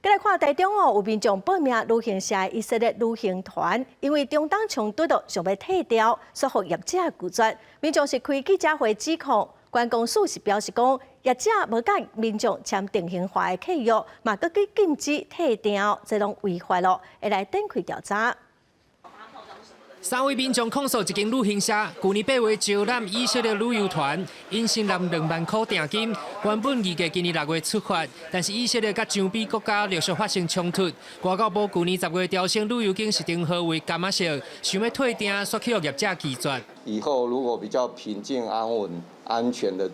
來看台中哦，有民眾報名旅行社以色列旅行團，因為中東衝突都想欲退掉，煞予業者拒絕。民眾是開記者會指控，觀光署是表示講，業者無佮民眾簽定型化的契約，嘛閣去禁止退訂，這攏違法囉，會來展開調查。三位民眾控訴一間旅行社，舊年8月招攬以色列旅遊團，𪜶先納2萬箍訂金，原本預計今年6月出發，但是以色列佮周邊國家陸續發生衝突，外交部舊年10月調升旅遊警示燈號為柑仔色，想欲退訂，煞予業者拒絕。以後如果比較平靜、安穩、安全的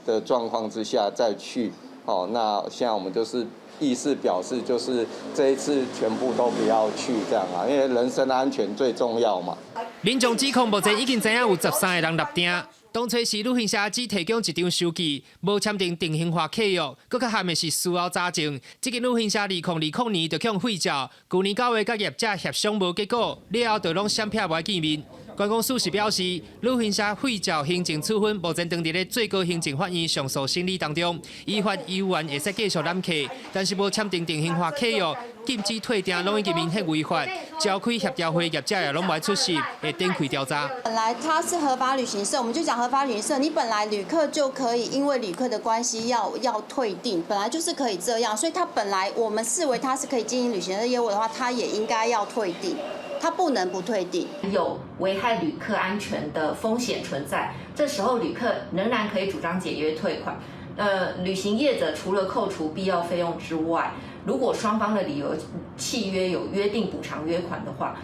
狀況之下再去，哦，那現在我們就是意思表示，就是這一次全部都不要去這樣啊，因為人身安全最重要嘛。民眾指控目前已經知影有13個人納訂，當初時旅行社只提供一張收據，無簽訂定型化契約，閣較慘的是事後查證，這間旅行社2020年就予人廢照，舊年9月佮業者協商無結果，了後就攏閃避無愛見面。觀光署是表示，旅行社廢照行政處分目前當佇咧最高行政法院上訴審理當中，依法有權會使繼續攬客，但是無簽訂定型化契約，禁止退訂，攏已經明顯違法。召開協調會，業者也攏無愛出席，會展開調查。本來他是合法旅行社，我們就講合法旅行社，你本來旅客就可以因為旅客的關係要退訂，本來就是可以這樣，所以他本來我們視為他是可以經營旅行社業務的話，他也應該要退訂。他不能不退訂。有危害旅客安全的風險存在，這時候旅客仍然可以主張解約退款。旅行業者除了扣除必要費用之外，如果雙方的旅遊契約有約定補償約款的話，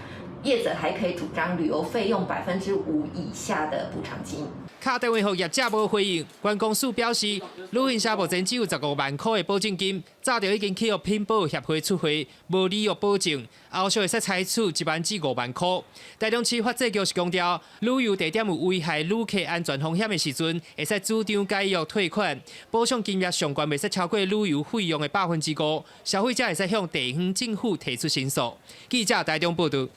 業者還可以主張旅遊費用5%以下的補償金。敲電話予業者無回應，觀光署表示，旅行社目前只有15萬箍的保證金，早就已經去予品保協會出貨，無履約保證，後續會使採取1萬至5萬箍。台中市法制局是強調，旅遊地點有危害旅客安全風險的時陣，會使主張解約退款，補償金額上懸袂使超過旅遊費用的5%，消費者會使向地方政府提出申訴。記者台中報道。